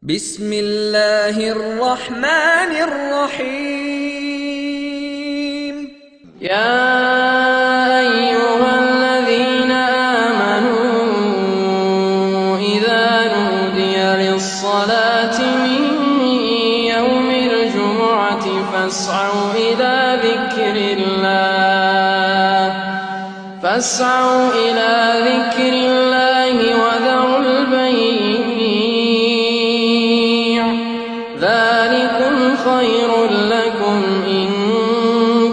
بسم الله الرحمن الرحیم. یا ایها الذین آمنوا اذا نودی للصلاة من یوم الجمعة فاسعوا الى ذکر الله فاسعوا الى ذکر الله وذروا البیع ذلكم خیر لكم إن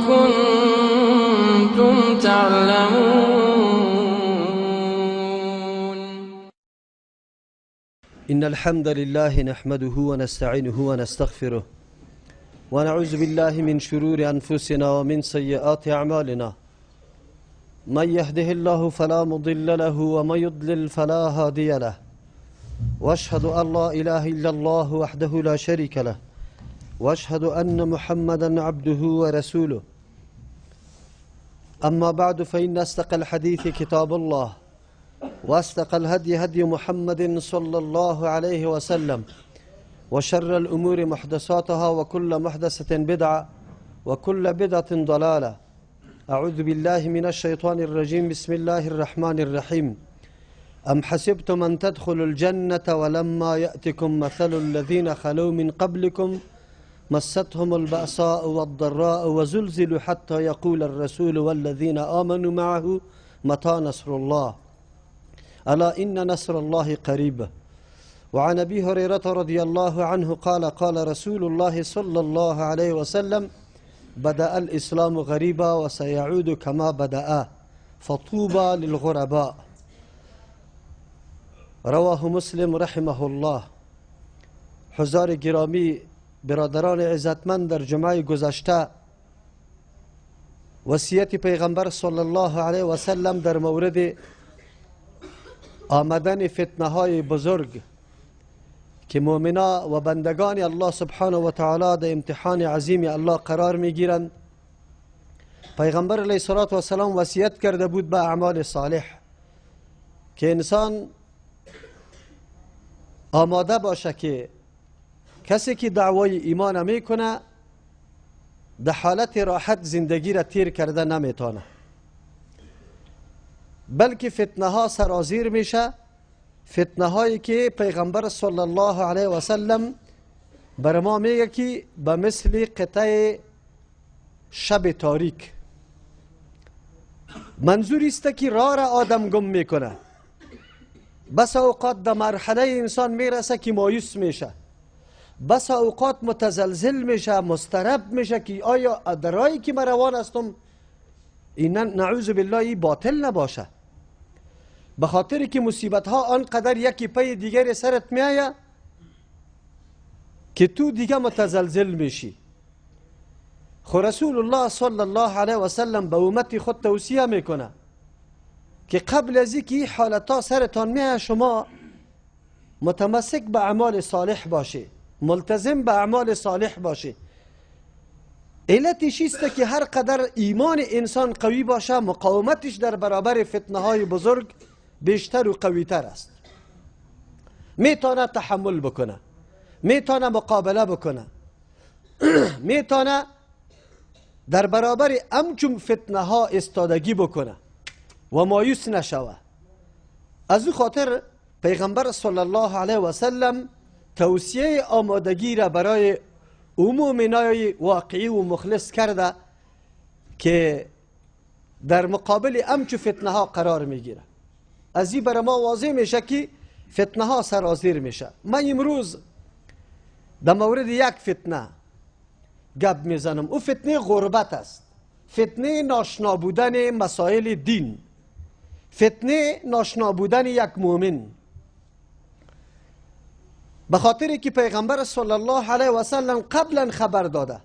كنتم تعلمون. إن الحمد لله نحمده ونستعينه ونستغفره ونعوذ بالله من شرور أنفسنا ومن سيئات أعمالنا. من يهده الله فلا مضل له ومن يضلل فلا هادي له. واشهد ان لا اله الا الله وحده لا شريك له واشهد ان محمدا عبده ورسوله. اما بعد فان اصدق الحديث كتاب الله واصدق الهدي هدي محمد صلى الله عليه وسلم وشر الامور محدثاتها وكل محدثه بدعه وكل بدعه ضلاله. اعوذ بالله من الشيطان الرجيم. بسم الله الرحمن الرحيم. أم حسبتم أن تدخلوا الجنة ولما يأتكم مثل الذين خلوا من قبلكم مستهم البأساء والضراء وزلزلوا حتى يقول الرسول والذين آمنوا معه متى نصر الله ألا إن نصر الله قريب. وعن أبي هريرة رضي الله عنه قال قال رسول الله صلى الله عليه وسلم بدأ الإسلام غريبا وسيعود كما بدأ فطوبى للغرباء. رواه مسلم رحمه الله. حضار گرامی، برادران عزتمند، در جمعه گذشته وصیت پیغمبر صلی الله علیه و سلم در مورد آمدن فتنه های بزرگ که مؤمنا و بندگان الله سبحانه و تعالی در امتحان عظیم الله قرار میگیرند، پیغمبر علیه الصلاة و السلام وصیت کرده بود به اعمال صالح که انسان آماده باشه که کسی که دعوای ایمان میکنه در حالت راحت زندگی را تیر کرده نمیتونه، بلکه فتنه ها سرازیر میشه. فتنه هایی که پیغمبر صلی الله علیه و سلم بر ما میگه که به مثل قطعه شب تاریک، منظور است که راه را آدم گم میکنه. بس اوقات در مرحله انسان میرسه که مایوس میشه، بس اوقات متزلزل میشه، مضطرب میشه که آیا در راهی که من روان هستم این نعوذ بالله باطل نباشه، به خاطر که مصیبت ها آنقدر یکی پی دیگری سرت میآید که تو دیگه متزلزل میشی. خو رسول الله صلی الله علیه و سلم به امت خود توصیه میکنه که قبل از اینکه این حالتها سرتان میآید شما متمسک به اعمال صالح باشی، ملتزم به اعمال صالح باشی. علتش است که هر قدر ایمان انسان قوی باشه، مقاومتش در برابر فتنه های بزرگ بیشتر و قوی تر است. میتونه تحمل بکنه، میتونه مقابله بکنه، میتونه در برابر امچون فتنه ها استادگی بکنه و مایوس نشوه. از او خاطر پیغمبر صلی الله علیه و سلم توصیه آمادگی را برای عمومنای واقعی و مخلص کرده که در مقابل امچو فتنه ها قرار میگیره. از این برای ما واضح میشه که فتنه ها سرازیر میشه. من امروز در مورد یک فتنه گپ میزنم، او فتنه غربت است، فتنه ناشنا بودن مسائل دین، فتنه ناشنا بودن یک مؤمن. به خاطر که پیغمبر صلی الله علیه و سلم قبلا خبر داده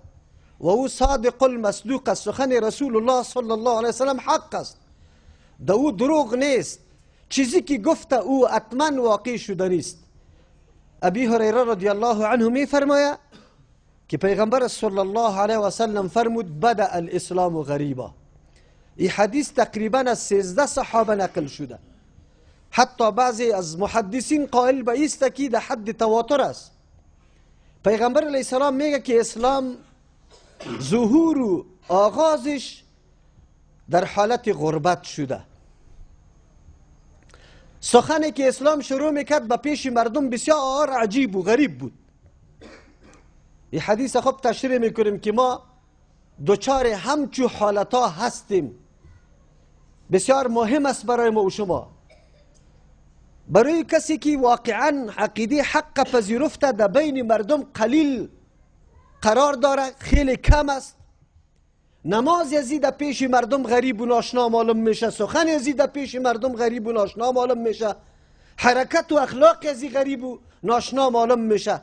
و او صادق المصدوق است، سخن رسول الله صلی الله علیه و سلم حق است، در او دروغ نیست، چیزی که گفته او حتما واقع شده نیست. ابی هریره رضی الله عنه می فرماید که پیغمبر صلی الله علیه و سلم فرمود بدأ الاسلام غریبا. این حدیث تقریبا از 13 صحابه نقل شده، حتی بعضی از محدثین قائل به ایست که در حد تواتر است. پیغمبر علیه السلام میگه که اسلام ظهور و آغازش در حالت غربت شده. سخنی که اسلام شروع میکرد به پیش مردم بسیار عجیب و غریب بود. این حدیث خوب تشریح میکنیم که ما دچار همچو حالتها هستیم. بسیار مهم است برای ما و شما، برای کسی که واقعا عقیده حق پذیرفته در بین مردم قلیل قرار داره، خیلی کم است. نماز ازی در پیش مردم غریب و ناشنا معلوم میشه، سخن ازی در پیش مردم غریب و ناشنا معلوم میشه، حرکت و اخلاق ازی غریب و ناشنا معلوم میشه.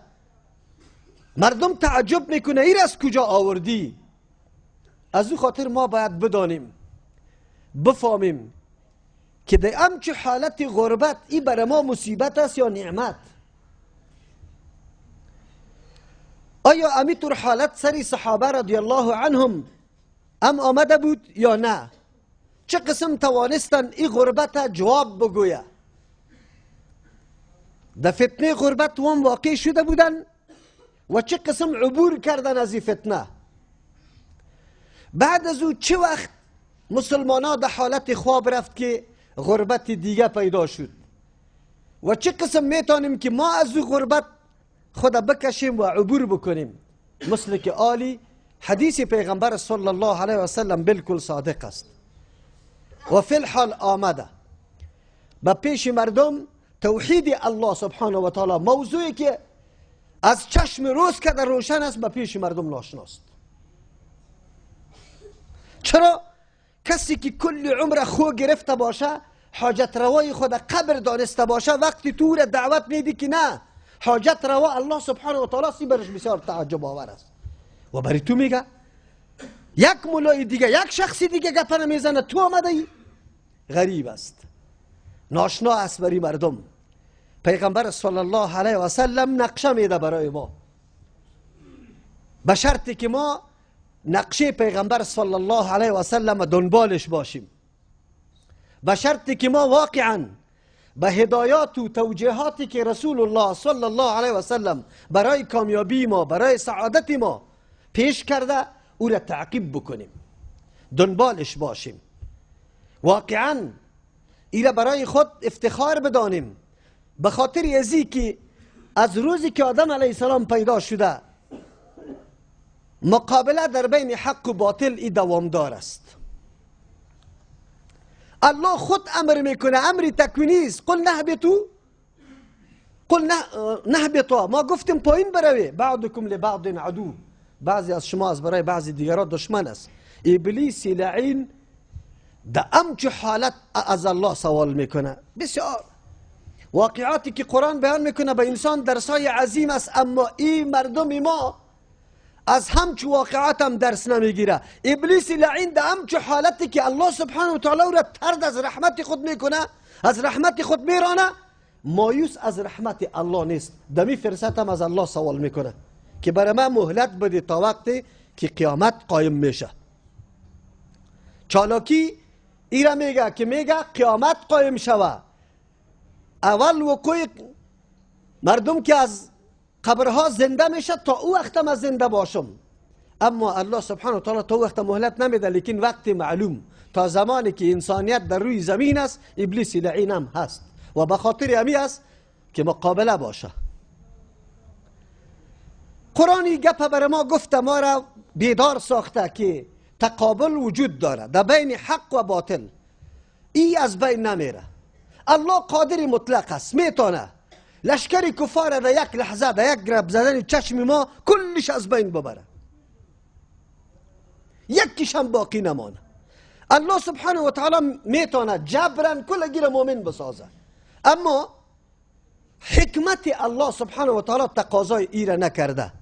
مردم تعجب میکنه این از کجا آوردی؟ از او خاطر ما باید بدانیم، بفهمیم که در همچه حالت غربت این برای ما مصیبت است یا نعمت. آیا امیطور حالت سری صحابه رضی الله عنهم ام آمده بود یا نه؟ چه قسم توانستن این غربت جواب بگویه؟ در فتنه غربت هم واقع شده بودن و چه قسم عبور کردن از این فتنه؟ بعد از او چه وقت مسلمان ها در حالت خواب رفت که غربت دیگه پیدا شد و چه قسم میتونیم که ما از او غربت خود بکشیم و عبور بکنیم؟ مثل که آلی حدیث پیغمبر صلی الله علیه و سلم بالکل صادق است و فی الحال آمده به پیش مردم توحید الله سبحانه و تعالی، موضوعی که از چشم روز که در روشن است به پیش مردم ناشناست. چرا؟ کسی که کل عمر خو گرفته باشه، حاجت روای خود قبر دانسته باشه، وقتی تو را دعوت میدی که نه حاجت روا الله سبحانه و تعالی، سی برش بسیار تعجب آور است. و برای تو میگه یک مولای دیگه، یک شخصی دیگه گپ نمیزنه، تو آمده ای؟ غریب است، ناشنا است برای مردم. پیغمبر صلی الله علیه و سلم نقشه میده برای ما، به شرطی که ما نقشه پیغمبر صلی الله علیه و سلم دنبالش باشیم، به شرطی که ما واقعا به هدایات و توجیهاتی که رسول الله صلی الله علیه و سلم برای کامیابی ما، برای سعادت ما پیش کرده، او را تعقیب بکنیم، دنبالش باشیم، واقعا ایره برای خود افتخار بدانیم، به خاطر ازی که از روزی که آدم علیه السلام پیدا شده مقابله در بین حق و باطل ای دوامدار است. الله خود امر میکنه، امر تکوینی است. قل نهبطوا، قل نهبطوا، ما گفتیم پایین بروی، بعضکم لبعض عدو، بعضی از شما از برای بعضی دیگران دشمن است. ابلیس لعین در امچه حالت از الله سوال میکنه. بسیار واقعاتی که قرآن بیان میکنه به انسان درسای عظیم است، اما این مردم ما از همچو واقعات هم درس نمیگیره. ابلیس لعین در همچو حالتی که الله سبحانه و تعالی را طرد از رحمت خود میکنه، از رحمت خود میرانه، مایوس از رحمت الله نیست. دمی فرصت هم از الله سوال میکنه که برای من مهلت بده تا وقتی که قیامت قایم میشه. چالاکی ایره میگه که میگه قیامت قایم شوه. اول وقوع مردم که از قبرها زنده میشه تا او وقت ما زنده باشم، اما الله سبحانه و تعالی تا وقت مهلت نمیده، لیکن وقت معلوم تا زمانی که انسانیت در روی زمین است ابلیس لعین هم هست و به خاطر همی است که مقابله باشه. قرآنی گپ بر ما گفته، ما را بیدار ساخته که تقابل وجود داره در بین حق و باطل، ای از بین نمیره. الله قادر مطلق است، میتونه لشکر کفار در یک لحظه، در یک گرب زدن چشم ما کلش از بین ببره، یکیش هم باقی نمانه. الله سبحانه و تعالی میتونه جبرا کل گیر مؤمن بسازه، اما حکمت الله سبحانه و تعالی تقاضای ایره نکرده.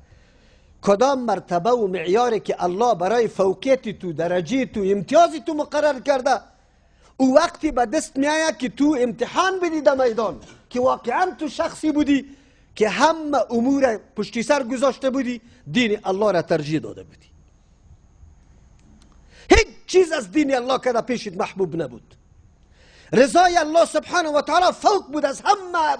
کدام مرتبه و معیاری که الله برای فوقیت تو، درجه تو، امتیاز تو مقرر کرده، او وقتی به دست میآید که تو امتحان بدی در میدان که واقعا تو شخصی بودی که همه امور پشتی سر گذاشته بودی، دین الله را ترجیح داده بودی، هیچ چیز از دین الله که در پیشت محبوب نبود. رضای الله سبحانه و تعالی فوق بود از همه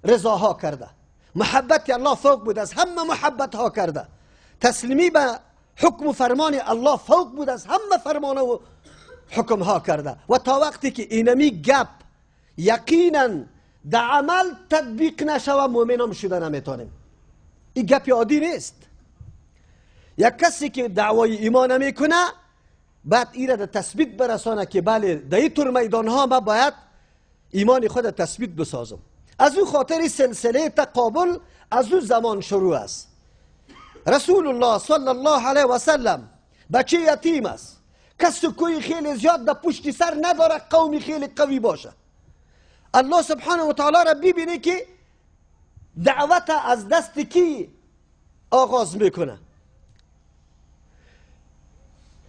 رضاها کرده. محبت الله فوق بود از همه محبت ها کرده، تسلیمی به حکم و فرمان الله فوق بود از همه فرمان و حکم ها کرده. و تا وقتی که اینمی گپ یقینا در عمل تطبیق نشوه، مؤمن هم شده نمیتونیم. این گپ عادی نیست. یک کسی که دعوای ایمان میکنه بعد ایره در تثبیت برسانه که بله در این طور میدان ها ما باید ایمان خود تثبیت بسازم. از او خاطر سلسله تقابل از او زمان شروع است. رسول الله صلی الله علیه و سلم بچه یتیم است، کس و کوی خیلی زیاد در پشت سر نداره، قومی خیلی قوی باشه. الله سبحانه و تعالی را ببینه که دعوت از دست کی آغاز میکنه.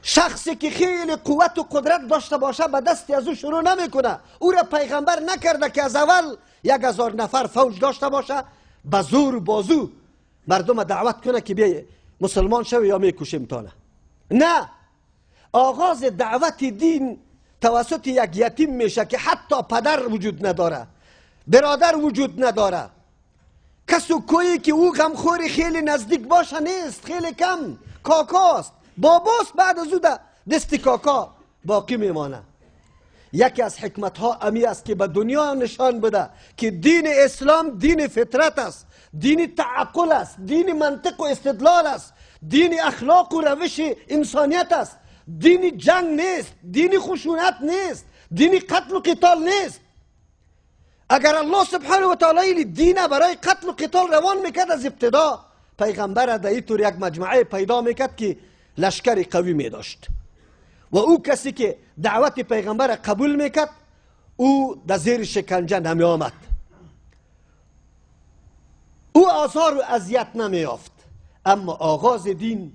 شخصی که خیلی قوت و قدرت داشته باشه به دست از او شروع نمیکنه. او را پیغمبر نکرده که از اول 1000 نفر فوج داشته باشه، به زور و بازو مردم دعوت کنه که بیای مسلمان شوی یا میکشیم تانه. نه، آغاز دعوت دین توسط یک یتیم میشه که حتی پدر وجود نداره، برادر وجود نداره، کس و کویی که او غمخوری خیلی نزدیک باشه نیست، خیلی کم، کاکاست، باباست، بعد از او دست کاکا باقی میمانه. یکی از حکمت ها امی است که به دنیا نشان بده که دین اسلام دین فطرت است، دین تعقل است، دین منطق و استدلال است، دین اخلاق و روش انسانیت است، دین جنگ نیست، دین خشونت نیست، دین قتل و قتال نیست. اگر الله سبحانه و تعالی دین برای قتل و قتال روان میکرد از ابتدا، پیغمبر در اینطور یک مجموعه پیدا میکرد که لشکر قوی میداشت و او کسی که دعوت پیغمبر قبول میکرد او در زیر شکنجه نمی آمد، او آزار و اذیت نمیافت. اما آغاز دین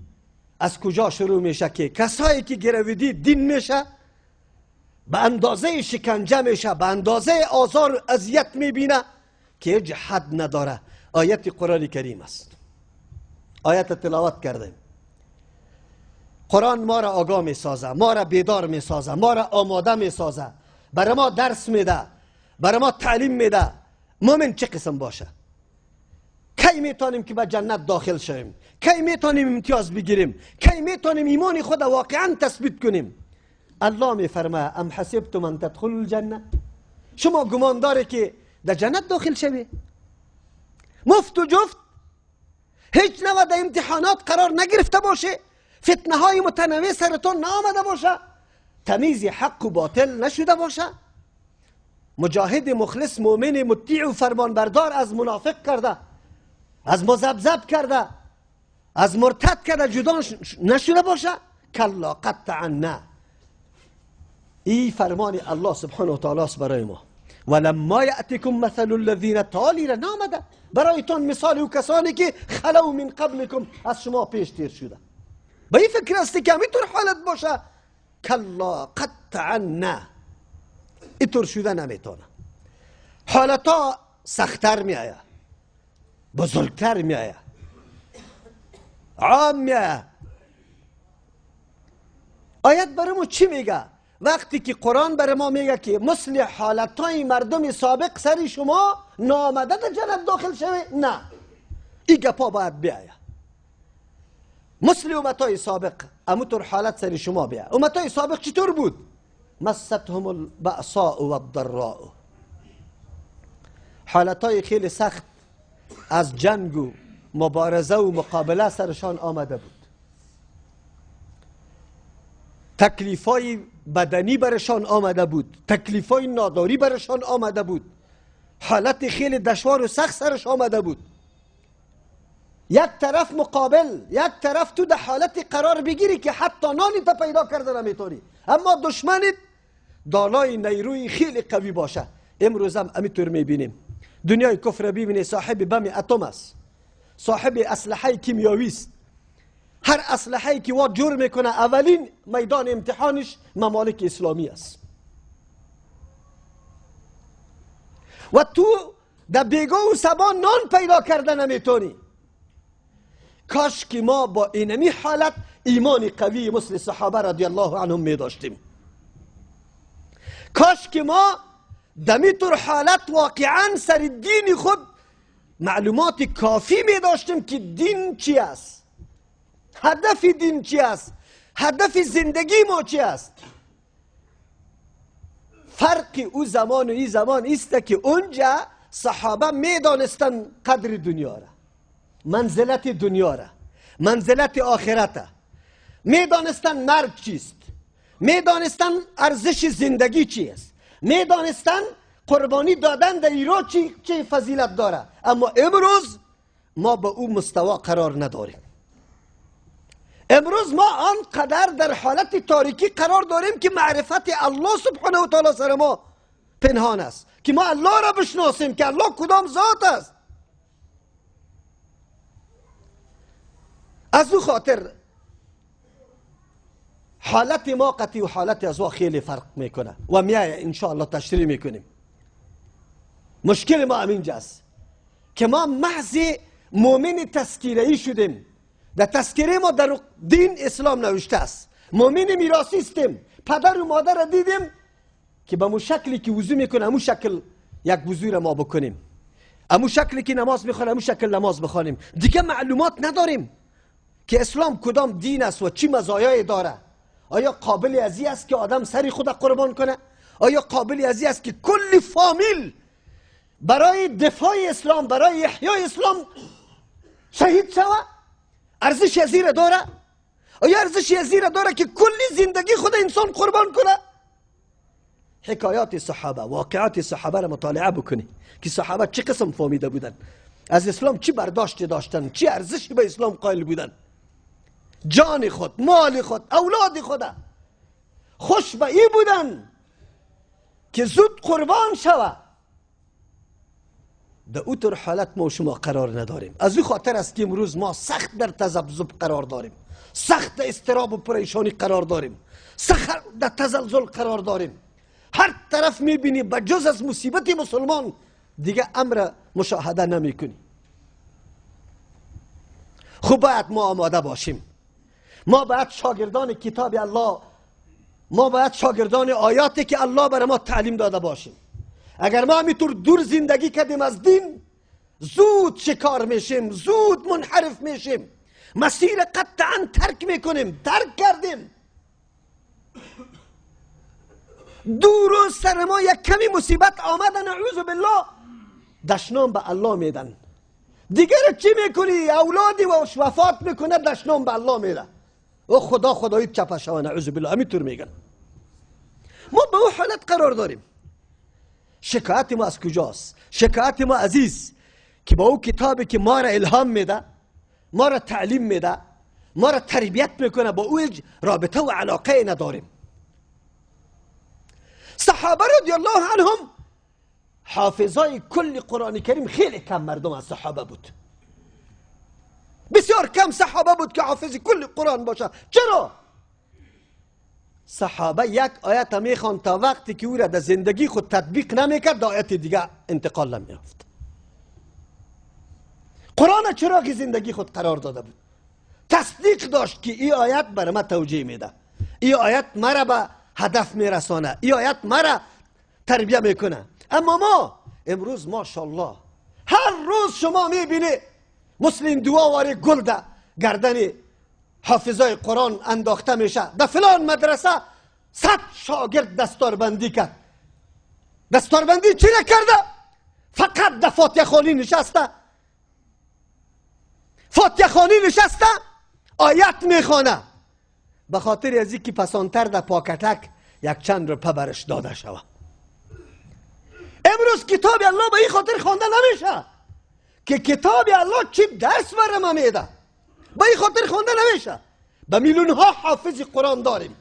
از کجا شروع میشه؟ که کسایی که گرویدی دین میشه به اندازه شکنجه میشه، به اندازه آزار و اذیت میبینه که هیچ حد نداره. آیت قرآن کریم است، آیت تلاوت کردیم. قرآن ما را آگاه میسازه، ما را بیدار میسازه، ما را آماده میسازه، برای ما درس میده، برای ما تعلیم میده. مؤمن چه قسم باشه؟ کی میتونیم که به جنت داخل شویم؟ کی میتونیم امتیاز بگیریم؟ کی میتونیم ایمان خود واقعا تثبیت کنیم؟ الله میفرماید ام حسبتم ان تدخلوا الجنه، شما گمان داره که در جنت داخل شوی؟ مفت و جفت، هیچ نوع در امتحانات قرار نگرفته باشه، فتنه های متنوع سرتون نآمده باشه، تمیز حق و باطل نشده باشه، مجاهد مخلص مؤمن مطیع و فرمانبردار از منافق کرده، از مذبذب کرده، از مرتد کرده جدا نشده باشه؟ کلا قطعا نه. ای فرمان الله سبحانه و تعالی است برای ما. ولما یأتکم مثل الذین، تعالی را نامده برایتان مثال او کسانی که خلو من قبلکم، از شما پیش تیر شده. به این فکر هستی که همینطور حالت باشه؟ کلا قطعا نه، اینطور شده نمیتونه. حالتا سختتر میآید، بزرگتر میآید، عام میآید. آیت برای ما چی میگه؟ وقتی که قرآن برای ما میگه که مثل حالتهای مردم سابق سر شما نامده در جنت داخل شوه، نه، این گپا باید بیاید. مثل امتای سابق اموطور حالت سر شما بیاید. امتای سابق چطور بود؟ مستهم البأساء والضراء، حالتهای خیلی سخت از جنگ و مبارزه و مقابله سرشان آمده بود، تکلیفای بدنی برشان آمده بود، تکلیفای ناداری برشان آمده بود، حالت خیلی دشوار و سخت سرش آمده بود. یک طرف مقابل، یک طرف تو در حالت قرار بگیری که حتی نانی تا پیدا کرده نمیتونی، اما دشمنت دالای نیروی خیلی قوی باشه. امروز هم همینطور میبینیم، دنیای کفر ببینی صاحب بم اتم است، صاحب اسلحه کیمیاوی است. هر اسلحه‌ای که وا جور میکنه اولین میدان امتحانش ممالک اسلامی است. و تو در بیگاه و سبا نان پیدا کرده نمیتونی. کاش که ما با اینمی حالت ایمان قوی مثل صحابه رضی الله عنهم می داشتیم. کاش که ما دمیتر حالت واقعا سر دین خود معلومات کافی می داشتیم که دین چی است، هدف دین چی است، هدف زندگی ما چی است. فرق او زمان و این زمان است که اونجا صحابه می دانستن قدر دنیا را، منزلت دنیا را، منزلت آخرت، می دانستن مرگ چیست، می دانستن ارزش زندگی چیست، می دانستن قربانی دادن در ایران چه فضیلت داره. اما امروز ما به او مستوا قرار نداریم. امروز ما آنقدر در حالت تاریکی قرار داریم که معرفت الله سبحانه و تعالی سر ما پنهان است، که ما الله را بشناسیم که الله کدام ذات است. از او خاطر حالت ما قطعی و حالت از او خیلی فرق میکنه و میایه انشاءالله تشریح میکنیم. مشکل ما همینجاست که ما محض مؤمن تذکیره‌ای شدیم. در تذکیره ما در دین اسلام نوشته است مؤمن میراثی هستیم. پدر و مادر را دیدیم که به مو شکلی که وضو میکنه همون شکل یک وضو را ما بکنیم، همون شکلی که نماز میخوانه همون شکل نماز بخوانیم. دیگه معلومات نداریم که اسلام کدام دین است و چی مزایای داره. آیا قابل ازی است که آدم سری خود قربان کنه؟ آیا قابل ازی است که کل فامیل برای دفاع اسلام، برای احیای اسلام شهید شوه؟ ارزش ازی را داره؟ آیا ارزش ازی را داره که کل زندگی خود انسان قربان کنه؟ حکایات صحابه، واقعات صحابه را مطالعه بکنی که صحابه چه قسم فهمیده بودن، از اسلام چی برداشتی داشتن، چی ارزشی به اسلام قائل بودن. جان خود، مال خود، اولاد خود خوش به ای بودن که زود قربان شوه. در اوتر حالت ما شما قرار نداریم. از او خاطر است که امروز ما سخت در تذبذب قرار داریم، سخت در اضطراب و پریشانی قرار داریم، سخت در تزلزل قرار داریم. هر طرف میبینی به جز از مصیبت مسلمان دیگه امر مشاهده نمیکنی. خب باید ما آماده باشیم. ما باید شاگردان کتاب الله، ما باید شاگردان آیاتی که الله برای ما تعلیم داده باشیم. اگر ما همینطور دور زندگی کردیم از دین، زود شکار میشیم، زود منحرف میشیم، مسیر قطعا ترک میکنیم. ترک کردیم. دور سر ما یک کمی مصیبت آمده، نعوذ بالله، دشنام به الله میدن. دیگر چی میکنی؟ اولادی وفات میکنه، دشنام به الله میده. او خدا خدایی چپه شوه، نعوذ بالله، همینطور میگن. ما به او حالت قرار داریم. شکایت ما از کجاست؟ شکایت ما عزیز که با او کتابی که ما را الهام میده، ما را تعلیم میده، ما را تربیت میکنه، با او رابطه و علاقه نداریم. صحابه رضی الله عنهم حافظای کل قرآن کریم خیلی کم مردم از صحابه بود، بسیار کم صحابه بود که حافظ کل قرآن باشه. چرا؟ صحابه یک آیت میخوان تا وقتی که او را در زندگی خود تطبیق نمیکرد در آیت دیگه انتقال نمیافت. قرآن چراغ زندگی خود قرار داده بود، تصدیق داشت که این آیت برای ما توجیه میده، این آیت مرا به هدف میرسانه، این آیت مرا تربیه میکنه. اما ما امروز ماشاءالله هر روز شما میبینی مسلم دعا گل ده گردن حافظای قرآن انداخته میشه. در فلان مدرسه 100 شاگرد دستاربندی کرد. دستاربندی چی نکرده؟ فقط در فاتحه خوانی نشسته، فاتحه خوانی نشسته، آیت میخوانه، به خاطر از اینکه پسانتر در پاکتک یک چند روپه برش داده شوه. امروز کتاب الله به این خاطر خوانده نمیشه که کتاب الله چی درس برای ما میده، به این خاطر خوانده نمیشه. به میلیون ها حافظ قرآن داریم،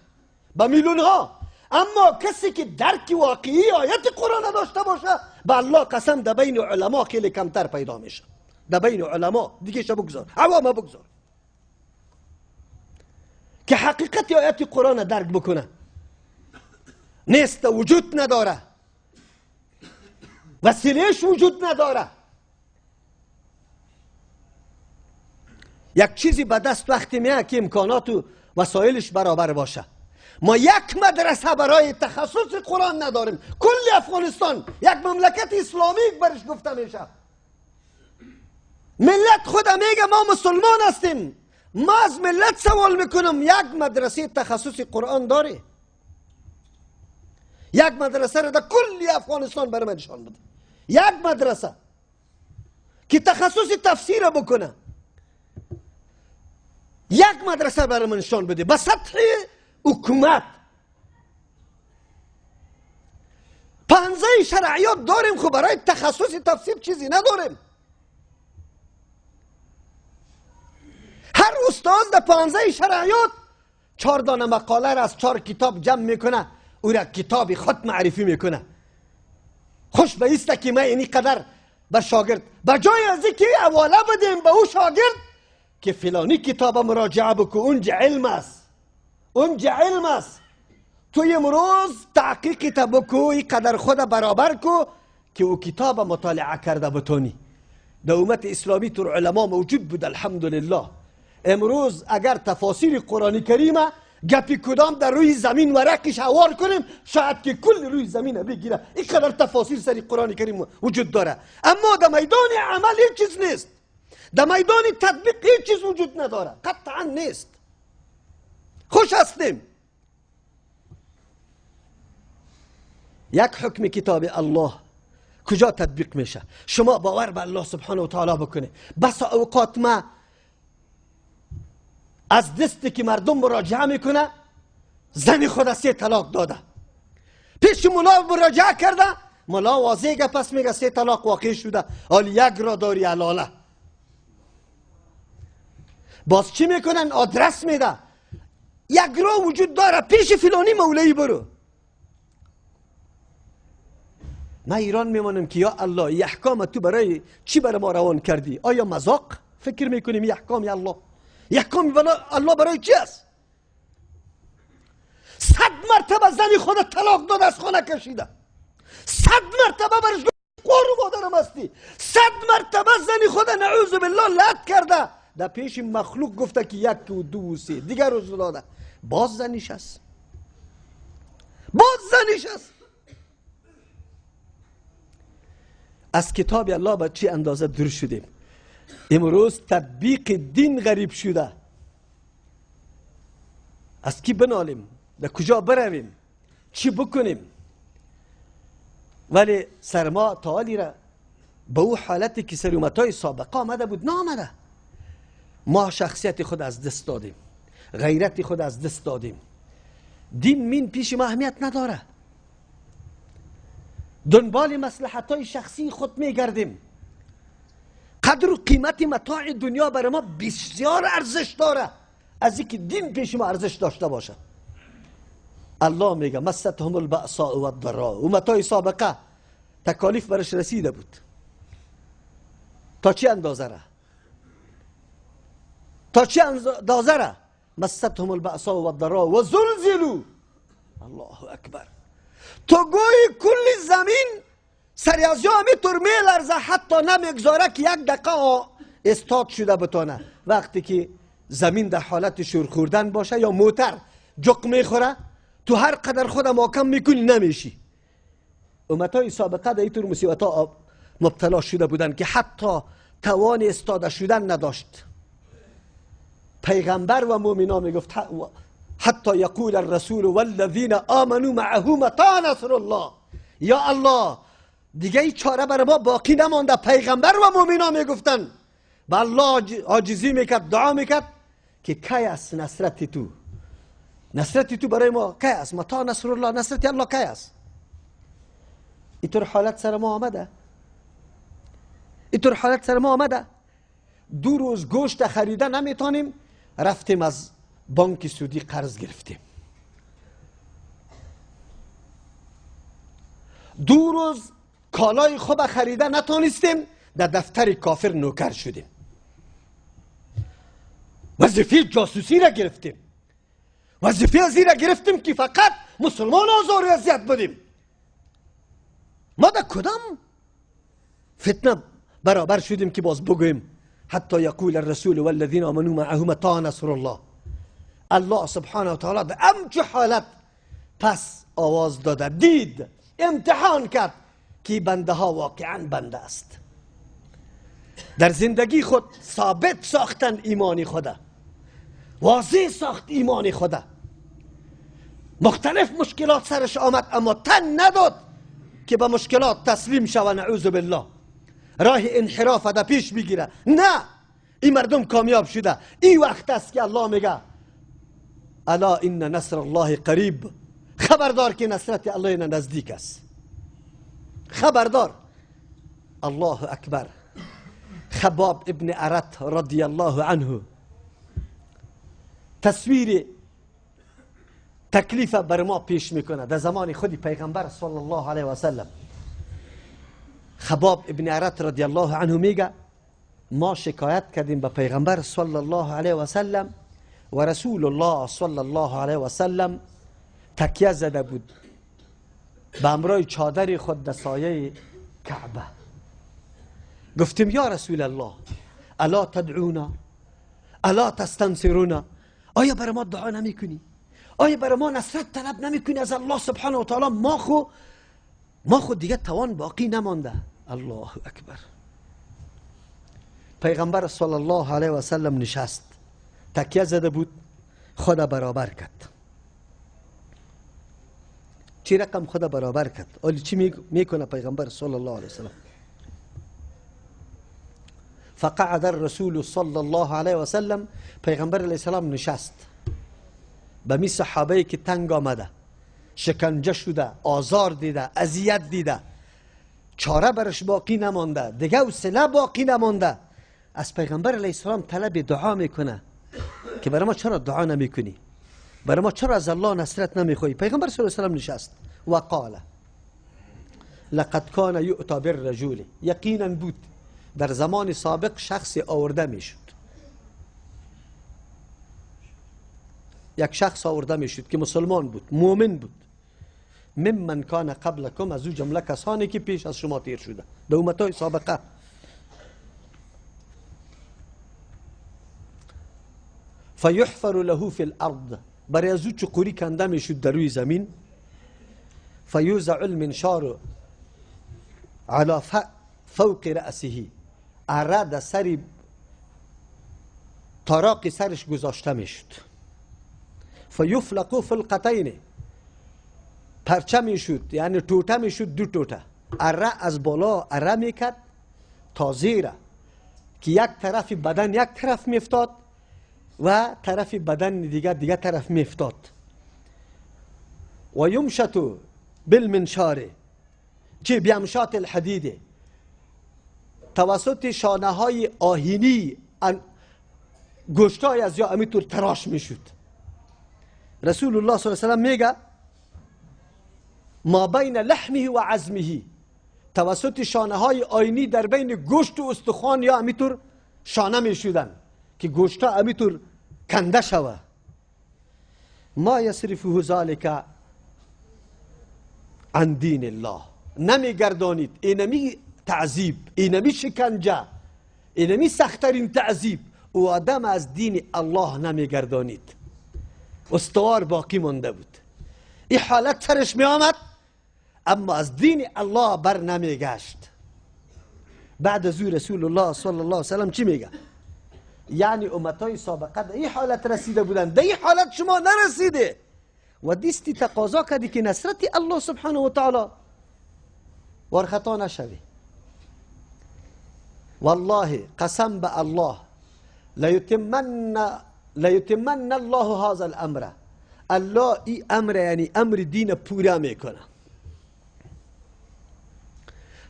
به میلیون ها، اما کسی که درک واقعی آیت قرآن داشته باشه، به الله قسم در بین علما خیلی کمتر پیدا میشه. در بین علما دیگه شو بگذار، عوام بگذار، که حقیقت آیت قرآن درک بکنه نیست، وجود نداره، وسیلهش وجود نداره. یک چیزی به دست وقتی میاد که امکانات و وسایلش برابر باشه. ما یک مدرسه برای تخصص قرآن نداریم. کل افغانستان یک مملکت اسلامی برش گفته میشه. ملت خود میگه ما مسلمان هستیم. ما از ملت سوال میکنم، یک مدرسه تخصص قرآن داره؟ یک مدرسه را در کل افغانستان برای من نشان بده، یک مدرسه که تخصص تفسیر بکنه، یک مدرسه برای من نشان بده به سطح حکومت. پنزه شرعیات داریم، خب برای تخصص تفسیر چیزی نداریم. هر استاد در پنزه شرعیات 4 دانه مقاله را از 4 کتاب جمع میکنه، او را کتاب خود معرفی میکنه. خوش به ایست که من اینی قدر به شاگرد، به جای از اینکه حواله بدیم به او شاگرد که فلانی کتاب مراجعه بکن، اونجا علم است، اونجا علم است، تو امروز تحقیق تا بکو، این قدر خود برابر کو که او کتاب مطالعه کرده بتونی. در امت اسلامی تو علما موجود بود الحمدلله. امروز اگر تفاسیر قرآن کریم گپی کدام در روی زمین ورقش هوار کنیم، شاید که کل روی زمین بگیره. این قدر تفاسیر سری قرآن کریم وجود داره، اما در میدان عمل هیچ چیز نیست، در میدان تطبیق هیچ چیز وجود نداره، قطعا نیست. خوش هستیم. یک حکم کتاب الله کجا تطبیق میشه؟ شما باور به الله سبحانه و تعالی بکنه. بس اوقات ما از دستی که مردم مراجعه میکنه، زن خود 3 طلاق داده، پیش ملا مراجعه کرده، ملا واضح گه پس میگه 3 طلاق واقع شده، حال یک را داری حلاله. باز چی میکنن؟ آدرس میده، یک را وجود داره، پیش فلانی مولایی برو. ما ایران میمانم که یا الله، این احکام تو برای چی برای ما روان کردی؟ آیا مذاق فکر میکنیم؟ این احکام یا الله، احکام الله برای چی است؟ 100 مرتبه زنی خود طلاق داد، از خانه کشیده، 100 مرتبه برش گفت قار مادرم هستی، 100 مرتبه زنی خود نعوذ بالله لط کرده، در پیش مخلوق گفته که 1 و 2 و 3 دیگر روز داده، باز زنیش است، باز زنیش است. از کتاب الله به چی اندازه دور شدیم؟ امروز تطبیق دین غریب شده. از کی بنالیم؟ در کجا برویم؟ چی بکنیم؟ ولی سرما تعالی را به او حالتی که سر امتای سابقه آمده بود نامده. ما شخصیت خود از دست دادیم، غیرت خود از دست دادیم. دین مین پیش ما اهمیت نداره. دنبال مصلحت های شخصی خود میگردیم. قدر و قیمت متاع دنیا برای ما بسیار ارزش داره از اینکه دین پیش ما ارزش داشته باشه. الله میگه مستهم البأساء والضراء. امتای سابقه تکالیف برش رسیده بود. تا چه اندازه را؟ تا چه اندازه را؟ مستهم البأساء والضراء و زلزلوا. الله اکبر. تو گویی کل زمین سری از جا همیطور میلرزه، حتی نمیگذاره که یک دقیقه استاد شده بتانه. وقتی که زمین در حالت شور خوردن باشه یا موتر جق میخوره، تو هر قدر خود محکم میکنی نمیشی. امتای سابقه در اینطور مصیبت ها مبتلا شده بودن که حتی توان استاده شدن نداشت. پیغمبر و مؤمنا میگفت حتی یقول الرسول والذین آمنوا معه متى نصر الله. یا الله دیگه این چاره برای ما باقی نمانده. پیغمبر و مؤمنا میگفتن و الله عاجزی میکرد، دعا میکرد که کی است نصرت تو؟ نصرت تو برای ما کی است؟ متى نصر الله، نصرت الله کی است؟ اینطور حالت سر ما آمده، اینطور حالت سر ما آمده. 2 روز گوشت خریده نمیتونیم، رفتیم از بانک سودی قرض گرفتیم. 2 روز کالای خوب خریده نتونستیم، در دفتر کافر نوکر شدیم. وظیفه جاسوسی را گرفتیم، وظیفه از را گرفتیم که فقط مسلمان آزار و اذیت بدیم. ما در کدام فتنه برابر شدیم که باز بگوییم حتی یقول الرسول والذین آمنوا معه متى نصر الله. الله سبحانه و تعالی در امچه حالت پس آواز داده، دید، امتحان کرد که بنده ها واقعا بنده است. در زندگی خود ثابت ساختن ایمان خدا، واضح ساخت ایمان خدا. مختلف مشکلات سرش آمد اما تن نداد که به مشکلات تسلیم شوه، نعوذ بالله، راه انحراف در پیش بگیره. نه، این مردم کامیاب شده. این وقت است که الله میگه الا ان نصر الله قریب، خبردار که نصرت الله نزدیک است، خبردار. الله اکبر. خباب ابن ارت رضی الله عنه تصویر تکلیف بر ما پیش میکنه در زمان خودی پیغمبر صلی الله علیه و سلم. خباب ابن ارت رضی الله عنه میگه ما شکایت کردیم به پیغمبر صلی الله علیه و سلم و رسول الله صلی الله علیه و سلم تکیه زده بود به امرای چادر خود در سایه کعبه. گفتیم یا رسول الله الا تدعونا الا تستنصرونا، آیا برای ما دعا نمی کنی؟ آیا برای ما نصرت طلب نمی کنی از الله سبحانه و تعالی؟ ما خو دیگه توان باقی نمانده. الله اکبر. پیغمبر صلی الله علیه و سلم نشست، تکیه زده بود، خدا برابر کرد. چی رقم خدا برابر کرد؟ آلی چی میکنه پیغمبر صلی الله علیه و سلم؟ فقعد الرسول صلی الله علیه و سلم، پیغمبر علیه السلام نشست به می صحابه که تنگ آمده، شکنجه شده، آزار دیده، اذیت دیده، چاره برش باقی نمانده، دیگه حوصله باقی نمانده، از پیغمبر علیه السلام طلب دعا میکنه که برای ما چرا دعا نمیکنی؟ برای ما چرا از الله نصرت نمیخوایی؟ پیغمبر صلی الله علیه و سلم نشست و قال لقد کان یؤتی بالرجل، یقینا بود در زمان سابق شخص آورده میشد، یک شخص آورده میشد که مسلمان بود، مؤمن بود، ممن کان قبلکم، از او جمله کسانی که پیش از شما تیر شده در امتهای سابقه. فیحفر له فی الارض، برای از او چقوری کنده میشد در روی زمین. فیوزع المنشار علی فوق رأسه، اره در سر تاراق سرش گذاشته میشد. فیفلق فلقتین، پرچه میشد، یعنی توته میشد، دو توته. اره از بالا اره میکرد تا زیره که یک طرف بدن یک طرف میافتاد و طرف بدن دیگه طرف میافتاد. و یمشط بالمنشار، چه بیمشات الحدید، توسط شانه های آهینی گوشتای از یا امیتور تراش میشد. رسول الله صلی الله علیه و سلم میگه ما بین لحمه و عظمه، توسط شانه های آینی در بین گوشت و استخوان یا امیتور شانه میشدن که گوشتا امیتور کنده شوه. ما یصرفه ذلک عن دین الله، نمیگردانید اینمی تعذیب، اینمی شکنجه، اینمی سختترین تعذیب، او آدم از دین الله نمیگردانید، استوار باقی مانده بود. این حالت سرش می آمد اما از دین الله بر نمیگشت. بعد از او رسول الله صلی الله علیه وسلم چی میگه؟ یعنی امتای سابقه در این حالت رسیده بودن، در این حالت شما نرسیده و دیستی تقاضا کردی که نصرت الله سبحانه و تعالی وار خطا نشوی. والله قسم به الله لیتمن الله هذا الامر، الله ای امر یعنی امر دین پورا میکنه،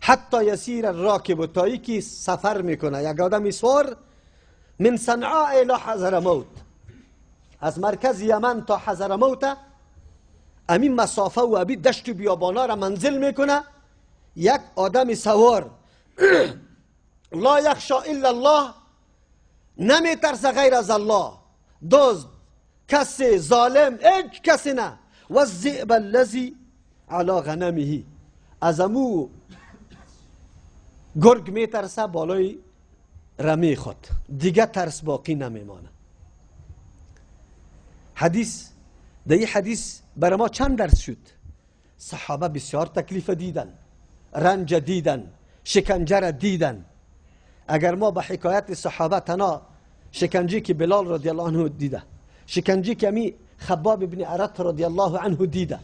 حتی یسیر الراکب، تا که سفر میکنه یک آدمی سوار، من صنعاء الی حضرموت، از مرکز یمن تا حضرموت، امین مسافه و ابی دشت و بیابانا را منزل میکنه، یک آدم سوار لا یخشا الا الله، نمیترسه غیر از الله، دزد، کسی ظالم، هیچ کسی نه، و الذئب الذی علی غنمه، از امو گرگ میترسه بالای رمی خود، دیگه ترس باقی نمیمانه. حدیث در این حدیث برای ما چند درس شد؟ صحابه بسیار تکلیف دیدن، رنج دیدن، شکنجه را دیدن، اگر ما به حکایت صحابه تنها شکنجی که بلال رضی الله عنه دیده، شکنجی که امی خباب ابن ارت رضی الله عنه دیده،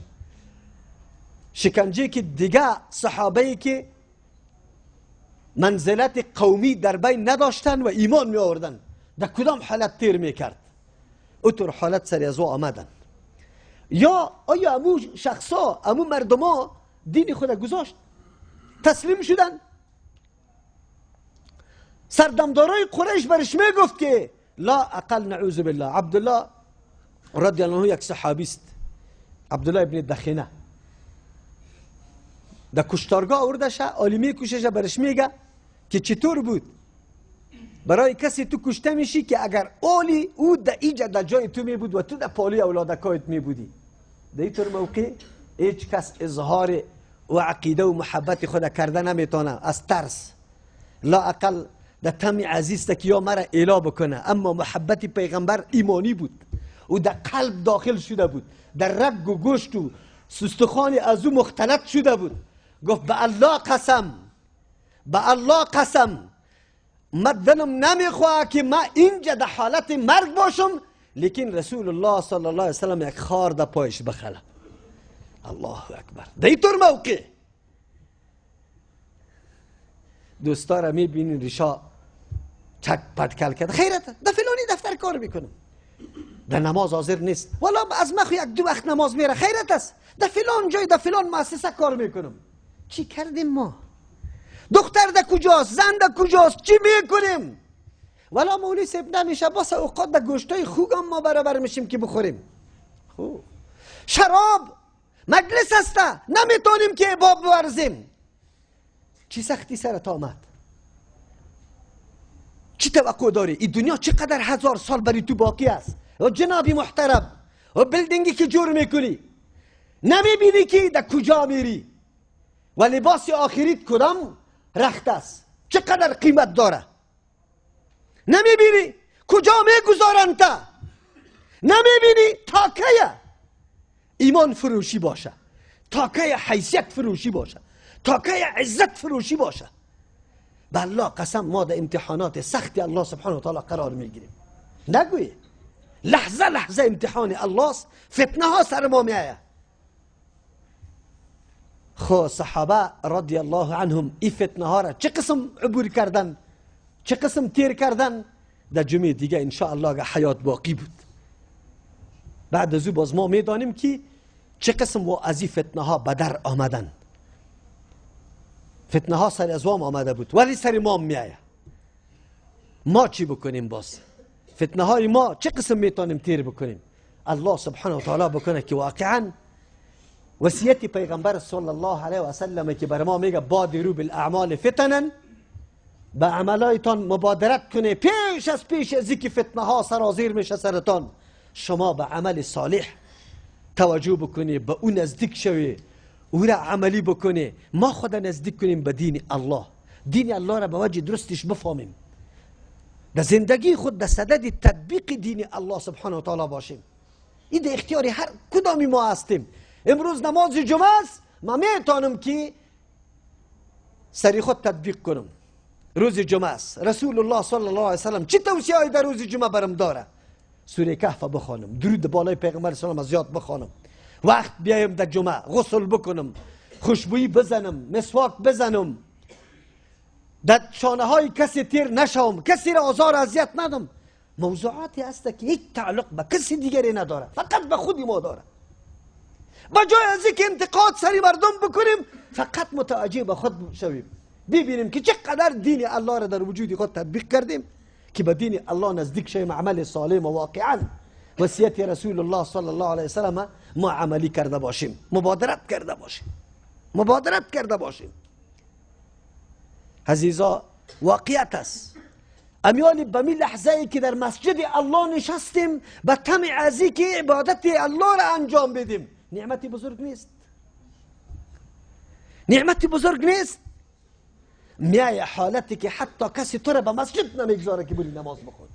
شکنجی که دیگه صحابه که منزلت قومی در بین نداشتن و ایمان می آوردن، در کدام حالت تیر می کرد؟ اوتر حالت سری از او آمدن. یا آیا امو شخصا، امو مردما دین خود گذاشت، تسلیم شدن؟ سردمدارای قریش برش می گفت که لا اقل نعوذ بالله. عبدالله رضی الله عنه یک صحابی است، عبدالله ابن دخینه، در کشتارگاه آوردشه، عالمی کششه، برش میگه که چطور بود برای کسی تو کشته میشی که اگر اولی او در اینجا در جای تو می بود و تو در پالی اولادکایت می بودی. در اینطور موقع هیچ کس اظهار و عقیده و محبت خود کرده نمیتونه از ترس، لا اقل در تم عزیز که یا مرا اعلا بکنه. اما محبت پیغمبر ایمانی بود، او در قلب داخل شده بود، در رگ و گوشت و سستخوان از او مختلط شده بود. گفت به الله قسم، به الله قسم، ما دلم نمیخواه که ما اینجا در حالت مرگ باشم، لیکن رسول الله صلی الله علیه وسلم یک خار در پایش بخله. الله اکبر. در اینطور موقع دوستا را میبینین ریشا چک پتکل کرده، خیرت در فلانی دفتر کار میکنم، در نماز حاضر نیست، والا از مخ یک دو وقت نماز میره، خیرت است، در فلان جای در فلان مؤسسه کار میکنم. چی کردیم ما؟ دختر در کجاست؟ زن در کجاست؟ چی میکنیم؟ والا مولوی صاحب نمیشه، باس اوقات در گوشتای خوگم ما برابر میشیم که بخوریم. خوب شراب مجلس است، نمیتونیم که باب بورزیم. چی سختی سرت آمد؟ چی توقع داری؟ این دنیا چقدر هزار سال برای تو باقی است؟ و جنابی محترم، و building ی که جور میکنی نمیبینی که در کجا میری و لباس آخریت کدام رخت است، چقدر قیمت داره، نمیبینی کجا میگذارند تا، نمیبینی تا کیه ایمان فروشی باشه، تا کی حیثیت فروشی باشه، تا کی عزت فروشی باشه. به الله قسم ما در امتحانات سختی الله سبحانه و تعالی قرار میگیریم. نگوی لحظه لحظه امتحان الله است، فتنه ها سر ما میآید. خو صحابه رضی الله عنهم این فتنه ها را چه قسم عبور کردن، چه قسم تیر کردن، در جمعه دیگه ان شاء الله حیات باقی بود. بعد از او باز ما میدانیم که چه قسم و از این فتنه ها به در آمدن. فتنه ها سر از وام آمده بود ولی سر ما میآید. ما چی بکنیم باز؟ فتنه های ما چه قسم میتونیم تیر بکنیم؟ الله سبحانه و تعالی بکنه که واقعا وصیت پیغمبر صلی الله علیه و سلم که بر ما میگه بادروا بالاعمال فتنا، به عملایتان مبادرت کنه پیش از پیش از اینکه فتنه ها سرازیر میشه سرتان، شما به عمل صالح توجه بکنی، به او نزدیک شوی، او را عملی بکنی. ما خود نزدیک کنیم به دین الله، دین الله را به وجه درستش بفهمیم، در زندگی خود در صدد تطبیق دین الله سبحانه و تعالی باشیم. این در اختیار هر کدامی ما هستیم. امروز نماز جمعه است، ما میتونم که سری خود تطبیق کنم. روز جمعه است، رسول الله صلی الله علیه وسلم چه توصیه‌ای در روز جمعه برم داره؟ سوره کهف بخوانم، درود بالای پیغمبر صلی الله علیه و زیاد بخوانم، وقت بیایم در جمعه غسل بکنم، خوشبویی بزنم، مسواک بزنم، در شانه های کسی تیر نشوم، کسی را آزار اذیت ندم. موضوعاتی هست که هیچ تعلق به کسی دیگری نداره، فقط به خود ما داره. با جای از اینکه انتقاد سری مردم بکنیم، فقط متوجه به خود شویم، ببینیم که چقدر دین الله را در وجود خود تطبیق کردیم که به دین الله نزدیک شویم، عمل صالح و واقعا وصیت رسول الله صلی الله علیه وسلم ما عملی کرده باشیم، مبادرت کرده باشیم، مبادرت کرده باشیم. عزیزا واقعیت است، امیالی به می لحظه ای که در مسجد الله نشستیم به طمع از که عبادت الله را انجام بدیم، نعمت بزرگ نیست، نعمت بزرگ نیست. میای حالتی که حتی کسی تو را به مسجد نمیگذاره که بری نماز بخونی،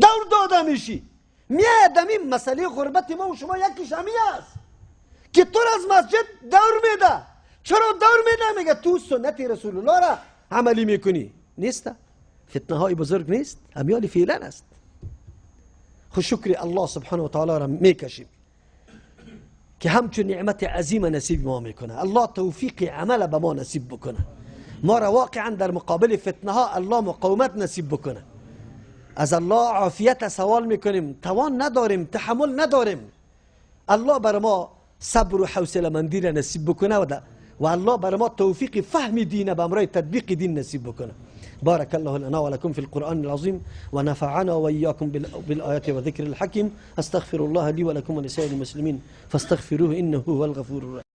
دور داده میشی. میای دمیم مسئله غربت ما و شما یکیش همی است که تو را از مسجد دور میده. چرا دور میده؟ میگه تو سنت رسول الله را عملی میکنی. نیست. فتنه های بزرگ نیست، همیالی فعلا است. خو شکر الله سبحانه و تعالی را میکشیم که همچون نعمت عظیم نصیب ما میکنه. الله توفیق عمل به ما نصیب بکنه، ما را واقعا در مقابل فتنه ها الله مقاومت نصیب بکنه. از الله عافیت سوال میکنیم، توان نداریم، تحمل نداریم. الله بر ما صبر و حوصله مندی را نصیب بکنه و الله بر ما توفیق فهم دین به امرای تطبیق دین نصیب بکنه. بارك الله لنا ولكم في القرآن العظيم ونفعنا وإياكم بالآيات وذكر الحكيم. أستغفر الله لي ولكم ولسائر المسلمين فاستغفروه إنه هو الغفور الرحيم.